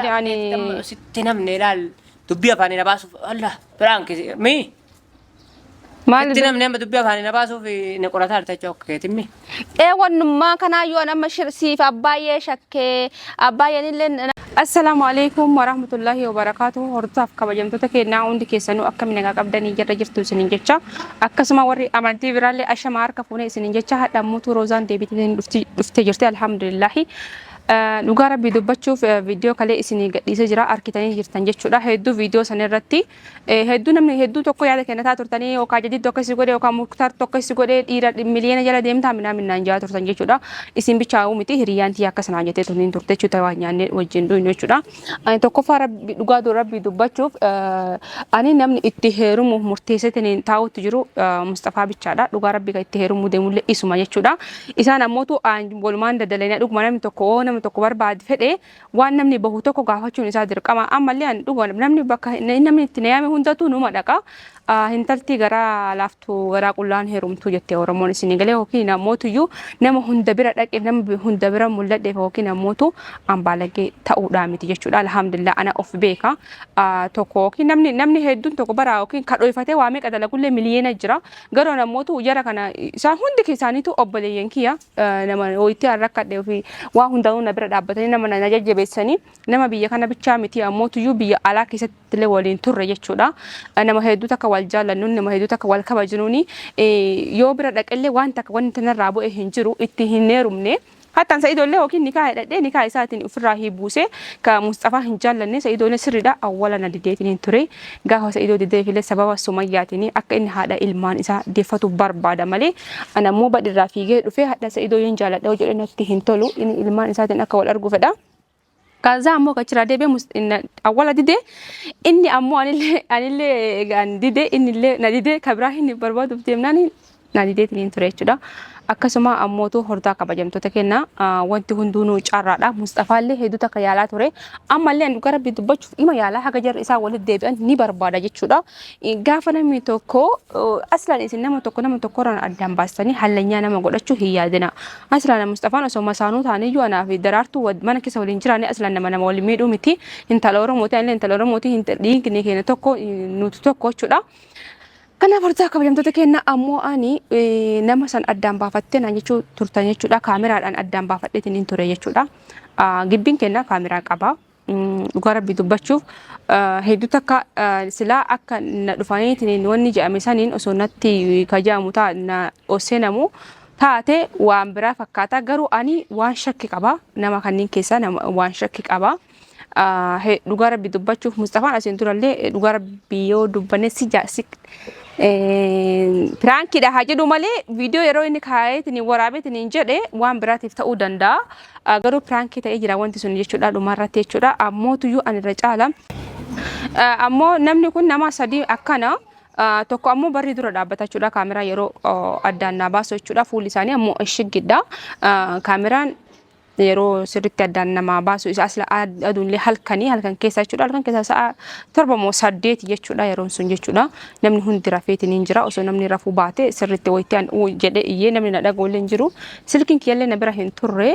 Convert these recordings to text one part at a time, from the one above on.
Ilaala ani sitti namne ilaal dubbii afaanii na baasuuf Allah piraanki mi Maal sitti namne amma dubbii afaanii na baasuuf na qorataa jirta jechuu akka keetiin mi. Ee wannummaa kanaayyuu an amma siif abbaayyee shakkee abbaayyeen illee. Assalaamu alaikum warahmatullahi wabarakaatuh. Hordoftoota kabajamtoota keenyaa hundi keessanuu akkami nagaa qabdanii jirra jirtu isiniin jecha. Akkasuma warri amantii biraallee ashama harka fuunee isiniin jecha hadha ammuutuu roozaan deebitee dhuftee jirti alhamdulillahi. Dhugaa rabbii dubbachuuf viidiyoo kalee isinii gadhiisee jira arkitanii jirtan jechuudha. Hedduu viidiyoo san irratti hedduu namni hedduu tokko yaada kennataa turtanii yookaan jadiid tokko si godhe yookaan muktaar tokko si godhe dhiira miliyoona jala deemtaa minaa minnaan jaa turtan jechuudha. Isin bichaa'uu miti hiriyyaan tiyya akka sanaan jettee turtiin turte jechuudha waan nyaannee wajjin dhuynu jechuudha. Ani tokkoffaa rabbi dhugaa rabbii dubbachuuf ani namni itti heerumuuf murteesseetiin taa'utti jiru Musxafaa bichaadha. Dhugaa rabbii kan itti heerumuu deemullee isuma jechuudha. Isaan ammootu walumaan dadalaynaa dhuguma namni tokko oo nama tokko barbaade fedhe waan namni bahu tokko gaafachuun isaa dirqama. Ammallee ani dhuguma namni bakka namni itti na yaame hundattuu numa dhaqa. Hintalti garaa laaftuu garaa qullaan heerumtuu jette Oromoon isin galee yookiin ammootuyyuu nama hunda bira dhaqeef nama hunda bira mul'adheef yookiin ammootu an baalagee ta'uudhaa miti jechuudha. Alhamdulillah ana of beeka. Tokko yookiin namni namni hedduun tokko bara yookiin kadhooyfatee waa meeqa dalagullee miliyoona jira. Garuu namoota jara kana isaan hundi keessaaniitu obboleeyyan kiyya nama itti an rakkadhe ofii waa hundaanuu na bira dhaabbatanii nama na jajjabeessanii nama biyya kana bichaa miti ammootuyyuu biyya alaa keessatti illee waliin turre jechuudha. Nama hedduu takka wal jaallannuun nama hedduu takka wal kabajnuuni yoo bira dhaqellee waan takka wanti narraa bu'e hin jiru itti hin heerumne. Hattaan Sa'idoollee yookiin nikaa hidhadhee nikaa isaatiin ofirraa buuse ka Musxafaa hin jaallanne Sa'idoollee sirriidha awwala na dideetiin hin ture. Gaafa Sa'idoo dideefillee sababa Sumayyaatiin akka inni haadha ilmaan isaa deeffatu barbaada malee ana immoo badhirraa fiigee dhufee hadha Sa'idoo yoon jaalladha yoo jedhe natti hin tolu inni ilmaan isaatiin akka wal argu fedha. Kaza ammoo kachiraa deebi'ee awwala dide inni ammoo anillee anillee egaan dide innillee na dide ka biraa inni barbaaduuf deemnaan na dideetiin hin ture jechuudha. Akkasuma ammootu hordaa kabajamtoota kenna wanti hundinuu carraadha. Musxafaallee hedduu takka yaalaa ture. Ammallee dhugaa rabbii dubbachuuf ima yaalaa haga jarri isaa walitti deebi'an ni barbaada jechuudha. Gaafa namni tokko aslaan isin nama tokko nama tokkorraan addaan baastanii hallanyaa nama godhachuu hin yaadina. Aslaan Musxafaan osoo masaanuu taaniyyuu anaa fi daraartuu mana keessa waliin jiraanne aslaan nama nama waliin miidhuu miti. Intala Oromooti anillee intala Oromooti dhiigni keenya tokko nuti tokko jechuudha. Kanaaf hordaa kabajamtoota keenya ammoo ani nama san addaan baafattee naan jechuu turtan jechuudha. Kaameraadhaan addaan baafadheetiin hin ture jechuudha. Gibbiin keenya kaameraa qaba. Dhugaa rabbii dubbachuuf hedduu takka silaa akka na dhufaniitiin wanni jedhame saniin osoo natti ka jedhamu ta'a na osseenamu taate waan biraa fakkaata. Garuu ani waan shakki qaba. Nama kanneen keessaa nama waan shakki qaba. Dhugaa rabbii dubbachuuf Musxafaan asiin durallee dhugaa rabbii yoo dubbanne si si piraankiidha haa jedhu malee viidiyoo yeroo inni kaayeetiin waraabeetiin hin jedhe waan biraatiif ta'uu danda'a. Garuu piraankii ta'ee jira wanti sun jechuudha dhumarratti jechuudha. Ammootuyyuu ani irra caala. Ammoo namni kun nama sadii akkana tokko ammoo barri dura dhaabbata jechuudha. Kaameraa yeroo addaan naa baasu jechuudha. Fuulli isaanii ammoo shiggiidha. Kaameraan yeroo sirriitti addaan namaa baasu isa asla aduunillee halkanii halkan keessa jechuudha. Halkan keessa sa'a 7 moo 8 jechuudha yeroon sun jechuudha. Namni hundi rafeetiin hin jira. Osoo namni rafuu baate sirriitti wayitti an uu jedhee iyyee namni na dhaga'ullee hin jiru. Silkiin kiyyallee na bira hin turre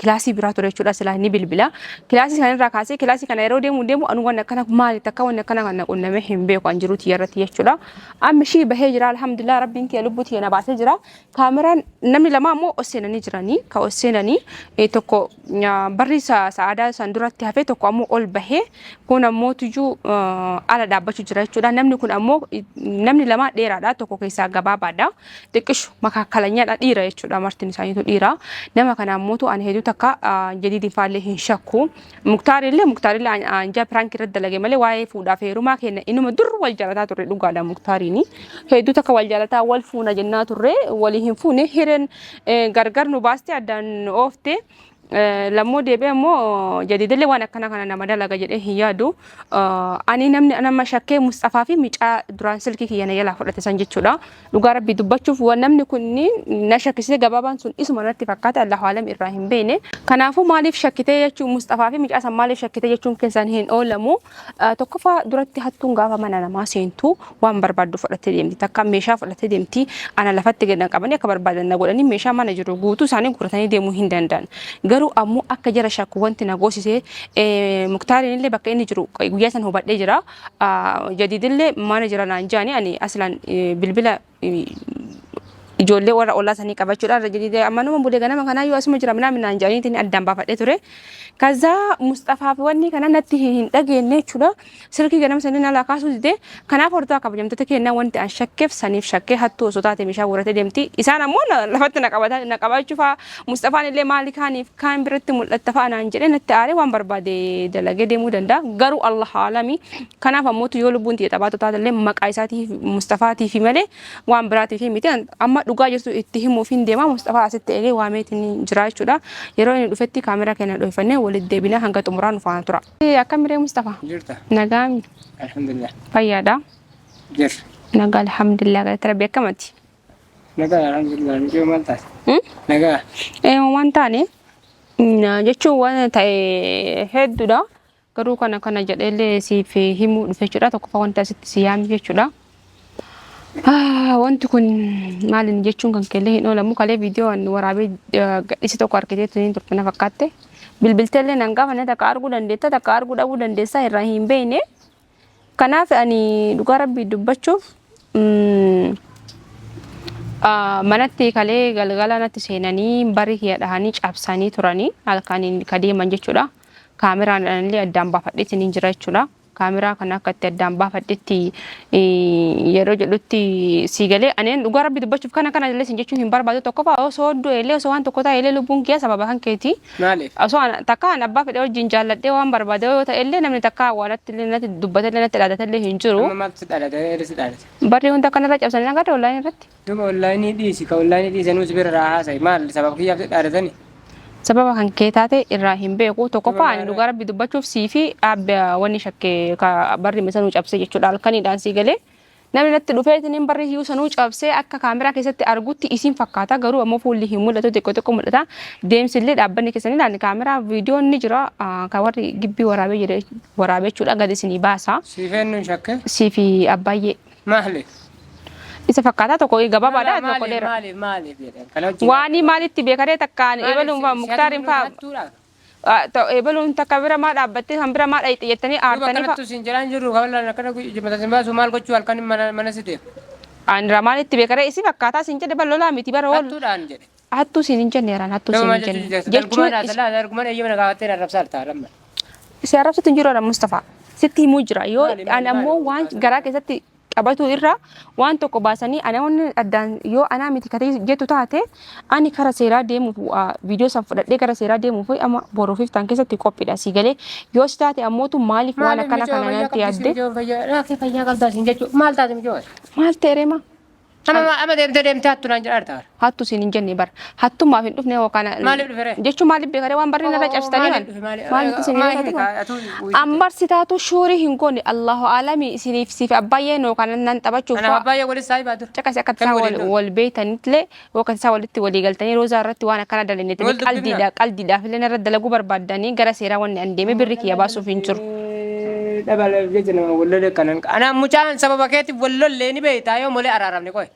kilaasii biraa ture jechuudha. Silaa ni bilbila. Kilaasii sanirraa kaasee kilaasii kana yeroo deemu deemu anu wanni akkana maali takka wanni akkana kan na qunnamee hin beeku an jiru tiyya irratti jechuudha. Amma ishii bahee jira alhamdulillah rabbiin kiyya lubbuu tiyya na baasee jira. Kaameraan namni lama ammoo ol seenanii jiranii ka ol seenanii tokko barri sa'aadaa san duratti hafee tokko ammoo ol bahee kun ammoo tuyyuu ala dhaabbachuu jira jechuudha. Namni kun ammoo namni lama dheeraadha tokko keessaa gabaabaadha xiqqishu makaakkalañaadha dhiira jechuudha martin isaaniitu dhiira. Nama kana ammootu ani hedduu takka jadiidin faallee hin shakku. Muktaarillee Muktaarillee anjaa piraank irratti dalage malee waa'ee fuudhaaf heerumaa keenya inuma dur wal jaalataa turre dhugaadha Muktaariini. Hedduu takka wal jaalataa wal fuuna jennaa turre walii hin fuune hireen gargar nu baaste addaan nu oofte. Lammoo deebi'ee immoo jadiidillee waan akkana kana nama dalaga jedhee hin yaadu. Ani namni nama shakkee Musxafaa fi micaa duraan silkii kiyya na jalaa fudhate san jechuudha. Dhugaa rabbii dubbachuuf waan namni kunniin na shakkisise gabaabaan sun isuma natti fakkaata Allahu alam irraa hin beekne. Kanaafuu maaliif shakkitee jechuun Musxafaa fi micaa san maaliif shakkitee jechuun keessan hin oolamu. Tokkoffaa duratti hattuun gaafa mana namaa seentu waan barbaaddu fudhattee deemti. Takka meeshaa fudhattee deemti. Ana lafatti gad na qabanii akka barbaadan na godhanii meeshaa mana jiru guutuu isaanii guuratanii deemuu hin danda'an. Garuu Garuu ammoo akka jara shakku wanti na goosise Muktaariin illee bakka inni jiru guyyaa san hubadhee jira. Jadiidillee mana jira naan jaani ani aslaan bilbila ijoollee warra ollaa sanii qabachuudha irra jedhee ammanuma bulee ganama kanaa yoo asuma jira minaa minaan jedhaniitiin addaan baafadhee ture. Kazaa Musxafaa fi wanni kana natti hin dhageenye jechuudha. Silkii ganama sanii nalaa kaasuu dide. Kanaaf hordaa kabajamtoota keenyaa wanti an shakkeef saniif shakkee hattuu osoo taate meeshaa guuratee deemti. Isaan ammoo lafatti na qabata na qabachuu fa'aa Musxafaan illee maali kaaniif kaan biratti mul'atta fa'a naan jedhee natti aaree waan barbaade dalagee deemuu danda'a. Garuu Allah aalami Kanaaf ammootu yoo lubbuun tiyya taphaatu taatellee maqaa isaatiif Musxafaatiifi malee waan biraatiifi miti. Amma dhugaa jirtu itti himuufin deema. Musxafaa asitti eegee waameetiin jira jechuudha. Yeroo inni dhufetti kaameraa keenya dhoyfannee walitti deebina hanga xumuraa nu faana tura. Akkam ree Musxafaa? Jirta. Nagaami. Alhamdulillah. Fayyaadha. Jirra. Nagaa alhamdulillah galata rabbi akkamati? Nagaa alhamdulillah. Mijoo maal taate? Nagaa. Waan taane jechuun waan ta'e hedduudha. Garuu kana kana jedheellee siif himuu dhufe jechuudha. Tokkoffaa wanti asitti si yaame jechuudha. Wanti kun maaliin jechuun kan keellee hin oolamu. Kalee viidiyoo an waraabee gadhiise tokko argitee tuni turte na fakkaatte. Bilbilteellee nan gaafanne takka arguu dandeetta takka arguu dhabuu dandeessa irraa hin beekne. Kanaaf ani dhugaa rabbii dubbachuuf manatti kalee galgala natti seenanii barii kiyya dhahanii cabsanii turanii halkaniin ka deeman jechuudha. Kaameraan illee addaan baafadheetiin hin jira jechuudha. Kaameraa kana akka itti addaan baafadhetti yeroo jedhutti sii galee aneen dhugaa rabbi dubbachuuf kana kana illee sin jechuun hin barbaadu tokkoffaa osoo du'e illee osoo waan tokko ta'e illee lubbuun kiyya sababa kan keeti. Maaliif? Osoo ana takka an abbaa fedhe wajjin jaalladhee waan barbaade yoo ta'e illee namni takka waanatti illee natti dubbate illee natti dhaadate illee hin jiru. Amma maaltu si dhaadate? Eessa si dhaadate? Barri hunda kanarra cabsanii agarra onlaayinii irratti. Duuba onlaayinii dhiisi ka onlaayinii dhiisanuu si bira irraa haasa'i maal sababa kiyyaaf si dhaadatani? Sababa kan kee taate irraa hin beeku. Tokkoffaa ani dhugaa rabbi dubbachuuf sii fi dhaabbe wanni shakke ka barri sanuu cabsee jechuudha halkaniidhaan sii galee. Namni natti dhufeetiin barri iyyuu sanuu cabsee akka kaameraa keessatti argutti isiin fakkaata garuu ammoo fuulli hin mul'atu xiqqoo xiqqoo mul'ata. Deemsi illee dhaabbanni keessanii ilaali kaameraa viidiyoon ni jira kan warri gibbii waraabee jira waraabee jechuudha gadi isinii baasa. Siif eenyuun shakke? Sii fi abbaayyee. Maali? Isa fakkaataa tokko gabaabaadha tokko Maaliif dheeraa. maaliif maaliif jedhan kana wajjin Waanii maalitti beekaree takkaan Maaliif ebaluun faa si muktaariin hattuun faa hattuudha? ebaluun takka bira maa dhaabbattee kan bira maa dhayxe jettanii Duuba aartanii faa. akkanattu siin jedhaan jirru kaballaan akkana mata sin baasu maal gochuu halkan mana mana si deema. Ani irraa maalitti beekaree isi fakkaataa siin jedhe bar lolaa miti bara wal Hattuudhaan jedhe. hattuu siin hin jenne yaraan hattuu Nama siin maal hin jechuu jenne. jirta? Jechuun Dargumaan haasala dargumaan eeyyama na gaafattee na arrabsaa jirta lamma. Si arrabsutu hin jiru Adam Mustafa. Sitti himuu jira. Yoo Maali maali ani ammoo maali? waan garaa keessatti qabatu irra waan tokko baasanii ana wanni addaan yoo anaa miti katee jettu taate ani kara seeraa deemuuf viidiyoo san fudhadhee gara seeraa deemuuf amma boruuf iftaan keessatti qophiidha si galee yoo si taate ammootu maaliif waan Maaliif akkana micoo kana fayyaa natti qabdi si yaadde micoo fayyaa raakee fayyaa qabdaa siin jechuu maal taate micoo? maal ta'e reema Amma amma deemtee deemtee hattu naan jedhaa jirta. Hattu siin hin jenne bar. Hattummaaf hin dhufne yookaan. Maaliif dhufe ree? Jechuun maaliif beekaree waan barri narra cabsitanii Maaliif kan. dhufe maaliif? Maaliif isin Maa hin himi kaa atuu Ambar si taatu shuurii hin goone Allahu alami isiniif siif abbayyee yookaan nan taphachuuf Anaaf abbaayee walis saahibaa dur. caqasi akka Kan tasaa waliin wal wal beeytanillee yookaan tasaa walitti walii galtanii roozaa irratti waan akkana Wal dalennetanii dubbifna. qaldiidha qaldiidhaaf illee narra dalaguu barbaaddanii gara seeraa wanni an deemee birri kiyya baasuuf hin jiru. Dhabala jecha nama wal lole kanan. Anaa mucaan sababa keetiif wal lollee ni beektaa yoo molee araaramne qoy.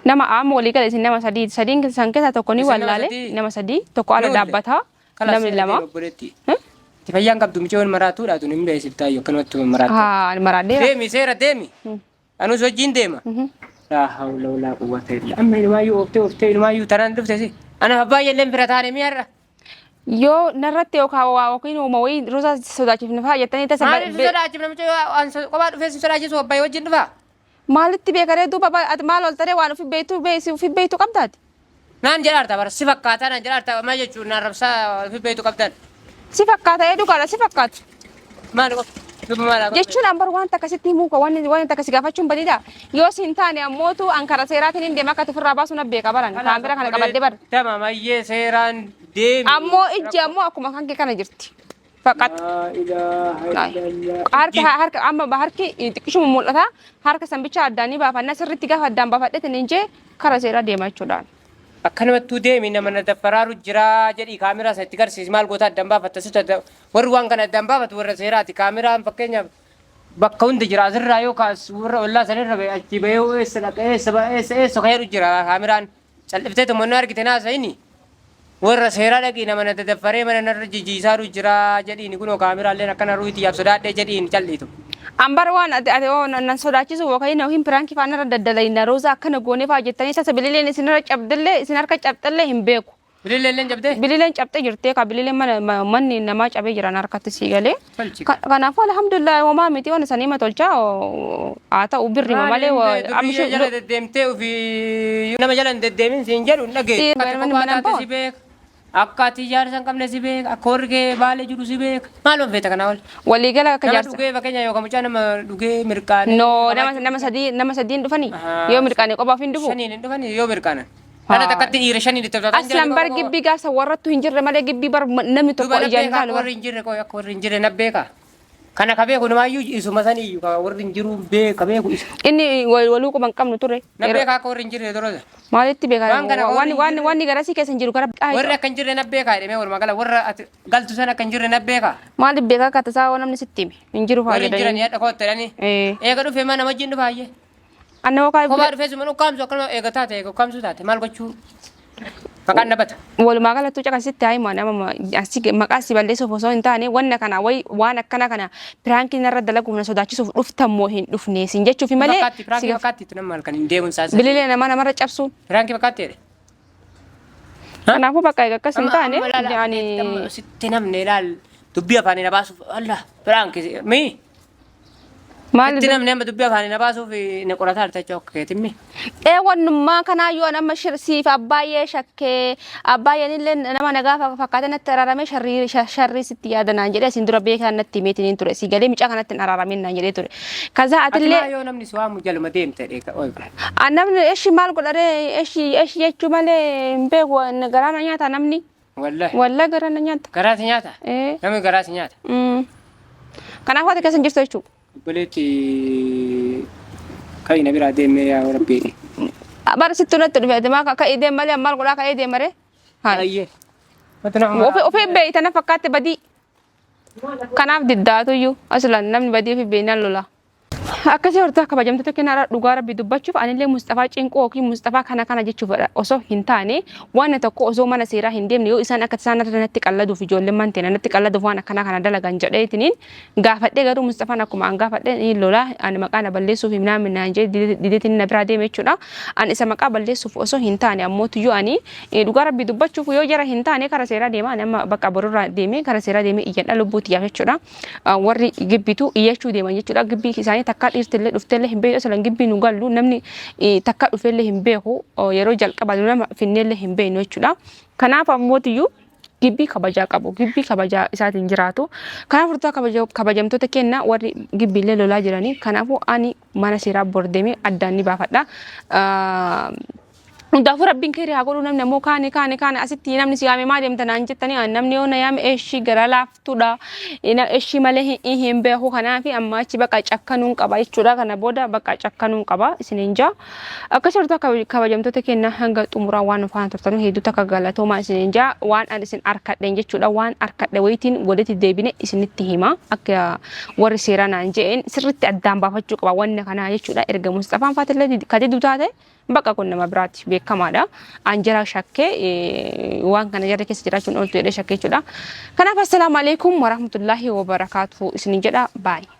Nama amma walii gala isin nama sadii sadiin san keessaa tokko ni Isin nama wallaale sadii? nama sadii tokko ala Ni walle. dhaabbata Kalaas namni lama. obboleetti. Itti fayyaan qabdu mucaan maraatuudha tun hin beeksiftaa yoo akkanumatti maraatu. Haa maraadheera. Deemi seera deemi. Anus wajjin deema. Laa hawla walaa quwwata illa. Amma inumaayyuu ooftee ooftee inumaayyuu tanaan dhufte si. Anaaf abbaa illee fira taane mi'a har'a. Yoo narratti yookaan waa yookiin uuma wayii rosa sodaachifne fa'aa jettanii tasa Maaliif si sodaachifna mucaa an kophaa dhufee si sodaachisu abbaa wajjin dhufaa? Maalitti beekaree duuba ati maal ol taree waan ofi beektu beesi ofi beektu qabdaati. Naan jedhaarta bara si fakkaataa naan jedhaarta maal jechuun naan rabsaa ofi beektu qabdan. Si fakkaata ee dhugaadha si fakkaata. Maal qofa duuba maal haa Jechuun an bar wanta akkasitti himuu koo wanni wanta akkasi gaafachuun badiidha. Yoo si hin taane ammootu an karaa seeraatiin hin deema akka ati ofirraa baasuu na beeka baran kaamera kana qabadhee bar. Tamam ayyee seeraan deemi. Ammoo ijji ammoo akkuma kan kee kana jirti. Faqat. Laa ilaaha illallah. Harka harka amma harki xiqqishuma mul'ata. Harka san bicha addaan ni baafanna sirriitti gaafa addaan baafadhe tinin jee kara seeraa deema jechuudhaan. Akkanumattuu deemi nama na daffaraaru jira jedhii kaameraa isa itti garsiisi maal goota addaan baafatta situ adda warri waan kana addaan baafatu warra seeraati kaameraan fakkeenyaaf bakka hunda jira asirraa yoo kaas warra ollaa sanirra ba'e achi ba'ee eessa dhaqa eessa ba'a eessa eessa ka jedhu jira kaameraan calliftee tumannoo argite naasa'ini. Warra seeraa dhaqii nama na dadaffaree mana narra jijjiisaaru jira jedhiini kunoo kaameraalleen akkana ruuti yaaf sodaadhee jedhiin calliitu. An bara waan ati ati oo nan sodaachisu yookaan yookiin piraankii fa'aa narra daddalaina roozaa akkana goonee fa'aa jettanii tasa bilileen isinirra cabdillee isin harka cabxillee hin beeku. Bililleelleen cabdee? Bilileen cabxee jirtee ka bilileen mana manni namaa cabee jiran harkatti sii galee. Tolchi. Kanaafuu alhamdulillah homaa miti waan sanii ma tolchaa haa ta'u birrima malee Duriyyee jala deddeemtee ofii nama jala hin deddeemin siin jedhu hin dhageessu. Akka ati kophaa taate si beeka. Akka ati ijaarsa hin qabne si beeka. Akka warri kee baalee jiru si beeka. Maal feeta kanaa ol? Waliigala akka Nama jaarsa. dhugee fakkeenya yookaan mucaa nama dhugee mirqaanee. No nama sadiin dhufanii yoo mirqaane qofaaf hin dhufu. Shaniin hin dhufanii yoo mirqaanan. Dhala takkatti dhiira shaniin itti taphataan Aslan bar gibbii gaafsa warrattu hin jirre malee gibbii bar namni tokko Duuba na ijaan beeka akka ilaalu warri hin jirre qoy akka warri hin jirre na beeka. Kana ka beeku namaayyuu isuma saniyyuu ka warri hin jiru beeka beeku isa. Inni waluu quba hin qabnu ture. Na beeka akka warri hin jirre torosa. Maalitti beeka? Waan kana warri Waan hin waan jirre- waan garasii keessa hin jiru gara Warri akka hin jirre na beeka jedhamee walumaa gala warra ati galtu sana akka hin jirre na beeka. Maaliif beeka akka tasaa namni sitti hime hin jiru fa'aa Warri hin jiran jedhanii. yaadha kootta jedhanii. Eh. Eega dhufee mana wajjin dhufa hayyee. Anna hoo kaayee Kophaa dhufee suma ukkaamsu akkanuma eega taate eega ukkaamsuu taate maal gochuu maqaan nabata. Walumaa galattuu caqasitti haa himu nama maqaa si balleessuuf osoo hin taane wanna kana wayi waan akkana kana piraankii narra dalaguuf na sodaachisuuf dhuftan moo hin dhufne sin jechuufi malee Fakkaatti piraankii fakkaatti itti nama halkan hin deemuun saasa. Bililee nama namarra cabsuun. Piraankii fakkaatti jedhe. Kanaafuu bakka eega akkas hin taane ani Sitti namne ilaal dubbii afaanii na baasuuf Allah piraankii mii. Maal Sitti namni amma dubbii afaanii na baasuuf na qorataa jirta jechuu akka keetiin mi? Ee wannummaa kanaa yoo nama siif abbaayyee shakkee abbaayyeen illee nama nagaa fakkaatee natti araaramee sharrii sharrii sitti yaada naan jedhee isin dura beekaa natti himeetiin ture si galee mucaa kanatti hin araaramin naan jedhee ture. Kazaa Ati atillee maa yoo namni si waamu jaluma deemte dheeka oy. Namni eshi maal godharee eshi eshi jechuu malee hin beeku garaa na nyaata namni. Wallahi. Wallahi garaa na nyaata. Garaa si nyaata? Ee. Namni garaa si nyaata? Kanaafuu ati keessa hin jirtu jechuudha. Obboleetti ka'i na biraa deemee yaa rabbi. Bara sittuu natti dhufe ati maa ka'ii deem malee maal godhaa ka'ee deema ree? Hayi. Ayyee. Mata nama. Ofii beeyta na fakkaatte badii. Kanaaf diddaatuyyuu aslan namni badii ofii beeynaan lola. Akkasii hortaa kabajamtoota keenya irraa dhugaa rabbi dubbachuuf anillee Musxafaa cinquu yookiin Musxafaa kana kana jechuuf osoo hin taane waan tokko osoo mana seeraa hin deemne yoo isaan akka isaan irra natti qalladuuf ijoolleen manteena natti qalladuuf waan akkanaa kana dalagan jedheetiniin gaafadhee garuu Musxafaan akkuma an gaafadhe ni lola ani maqaa na balleessuuf himnaa minaan jedhe dideetiin na biraa deeme jechuudha. An isa maqaa balleessuuf osoo hin taane ammoo tuyyuu ani dhugaa rabbi dubbachuuf yoo jara hin taane kara seeraa deema ani amma bakka borurraa deemee kara seeraa deemee iyyadha lubbuu tiyyaaf jechuudha. Warri gibbitu iyyachuu deeman jechuudha. Gibbii isaanii takkaa dhiirtillee dhuftellee hin beeknu asalan gibbii nu gallu namni takka dhufeellee hin beeku yeroo jalqaba nu nama finneellee hin beeknu jechuudha. Kanaaf ammootiyyuu gibbii kabajaa qabu gibbii kabajaa isaatiin jiraatu. Kanaaf hordoftoota kabajamtoota keenya warri gibbiillee lolaa jiranii kanaafuu ani mana seeraa bor deemee addaan ni baafadha. Hundaafuu rabbiin keerii haa godhuu namni ammoo kaani kaani kaani asitti namni si yaame maa deemta naan jettanii ani namni yoo na yaame eshii gara laaftuudha eshii malee hin hin beeku kanaafi amma achi baqa cakkanuun qaba jechuudha kana booda baqa cakkanuun qaba isiniin jaa akkas hortaa kabajamtoota keenya hanga xumuraa waan nu faana turtanu hedduu takka galatoomaa isiniin jaa waan ani isin arkadheen jechuudha waan arkadhe wayitiin walitti deebine isinitti hima akka warri seeraa naan je'een sirritti addaan baafachuu qaba wanna kanaa jechuudha erga Musxafaan faatillee ka didu taate Baqa kun nama biraati beekamaadha. An jara shakkee waan kana jarri keessa jiraachuun ooltu jedhee shakkee jechuudha. Kanaaf assalaamu alaikum warahmatullaahi wabarakaatuhu isinin jedha baay'ee.